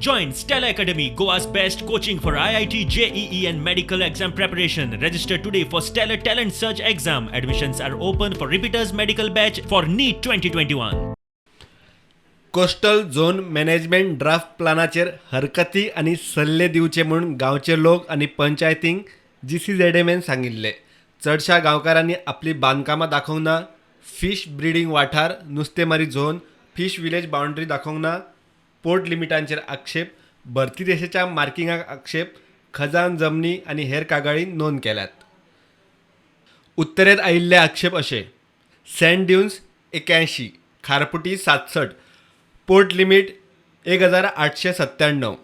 Join Stellar Academy, Goa's best coaching for IIT, JEE, and medical exam preparation. Register today for Stellar Talent Search exam. Admissions are open for repeaters medical batch for NEET 2021. Coastal zone management draft प्लानाचेर हरकती आनी सल्ले दिवचे म्हूण गांवचे लोक आनी पंचायतींक जीसीझेडएमएन सांगिल्ले. चडशा गांवकारांनी आपली बांदकामां दाखोवंक ना. फीश ब्रिडींग वाठार, नुस्तेमारी झोन, फीश विलेज बावंड्री दाखोवंक ना. पोर्ट लिमिटांचेर आक्षेप, भरती रेशेच्या मार्किंगाक आक्षेप, खजान जमनी आनी हेर कागाळी नोंद केल्यात. उत्तरेत आयिल्ले आक्षेप अशे: सँड ड्युन्स 81, खारपुटी 67, पोर्ट लिमीट 1897,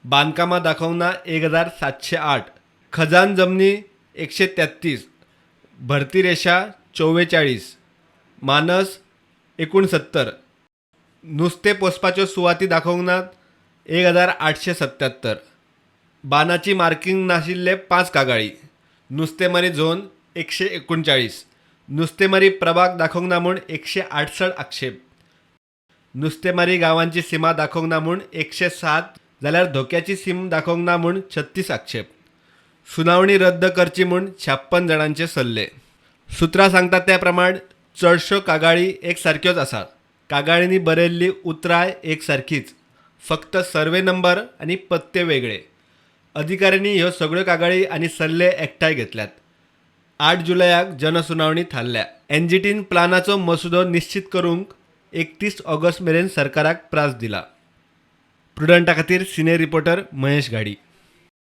बांदकामां दाखोवंक ना 1708, खजान जमनी 133, भरती रेशा 44, मानस 69, नुस्तें पोसपाच्यो सुवाती दाखोवंक नात 1877, बानाची मार्किंग नाशिल्ले पांच कागाळी, नुस्तेमारी झोन 139, नुस्तेमारी प्रभाग दाखोवंक ना म्हूण 168 आक्षेप, नुस्तेमारी गांवांची सीमा दाखोवंक ना म्हूण 107, जाल्यार धोक्याची सीम दाखोवंक ना म्हूण 36 आक्षेप, सुनावणी रद्द करची म्हूण 56 जाणांचे सल्ले. सुत्रां सांगतात त्या प्रमाण चडश्यो कागाळी एकसारक्योच आसात. कागाळींनी बरयल्लीं उतरांय एकसारकीच, फक्त सर्वे नंबर आनी पत्ते वेगळे. अधिकाऱ्यांनी ह्यो सगळ्यो कागाळी आनी सल्ले एकठांय घेतल्यात. 8 जुलयाक जनसुनावणी थारल्या. एनजीटीन प्लानाचो मसुदो निश्चीत करूंक 31 ऑगस्ट मेरेन सरकाराक प्रास दिला. प्रुडंटा खातीर सिनियर रिपोर्टर महेश घाडी.